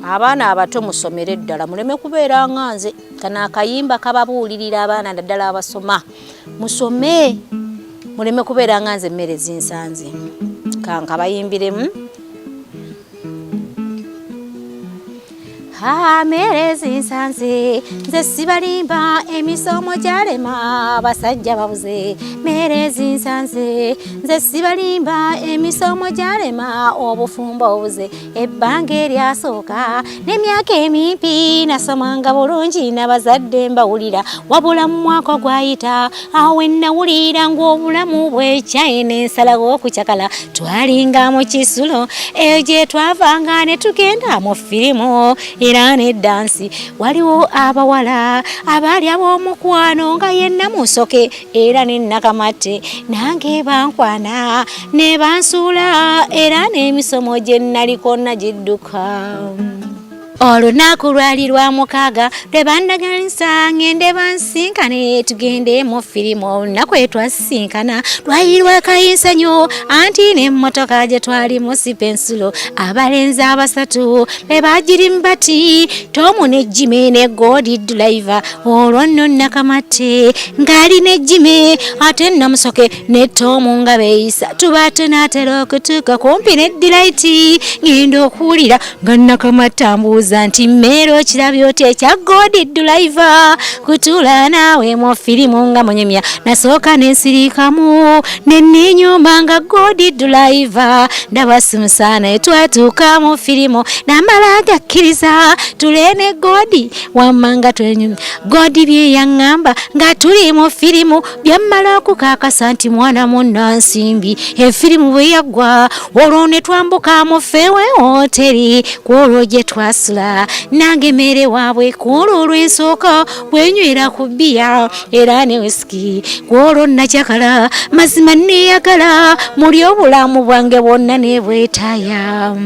Abaana abato musomere ddala, muleme kubeera nga nze. Kano akayimba kababuulirira abaana naddala abasoma, musome muleme kubeera nga nze. Emmere zinsanze, kankabayimbiremu. Mere zinsanze nze sibalimba, emisomo gyalema, abasajja babuze. Mere zinsanze nze sibalimba, emisomo gyalema, obufumbo obuze. Ebbanga eryasooka n'emyaka emimpi nasomanga bulungi, n'abazadde mbawulira, wabula mu mwaka ogwayita awo we nawulira ng'obulamu bwekyaye n'ensalawo okucakala. Twalinga mu kisulo eyo gye twavanga ne tugenda mu firimu era ne dansi. Waliwo abawala abaali ab'omukwano nga yenna musoke era ne Nakamatte, nange bankwana ne bansuula, era n'emisomo gye naliko nagidduka. Olunaku lwali lwa mukaaga lwe bandaganisa ngende bansinkane tugende mu firimu. Olunaku etwasisinkana lwali lwakayinsa nnyo, anti n'emmotoka gye twalimu sipensulo. Abalenzi abasatu be bagirimu bati, Tomu ne Jime ne Godi driver. Olwo nno Nakamatte ng'ali ne Jime, ate Namusoke ne Tomu nga beeyisa. Tuba tunaatera okutuuka kumpi ne Delight, ngenda okuwulira nga Nakamatte ambuuza nti, "Mmeera okirabye otya ekya Godi driver kutuula naawe mu firimu nga munyumya?" Nasooka nensirikamu ne nnenyumba nga Godi driver ndaba simusaana. Twatuuka mu firimu, namala gakkiriza tule ne Godi, wamma nga twenyumya. Godi bye yaŋŋamba nga tuli mu firimu byammala okukakasa nti mwana munnansimbi. Efirimu bwe yaggwa, olwo ne twambuka mu ffewe hoteri, ku olwo gye twasula nange mere waabwe. Ku olwo olw'ensooka bwenywera ku bbiya era ne wisiki, ku olwo nakyakala mazima neeyagala muli obulamu bwange bwonna ne bwetaaya.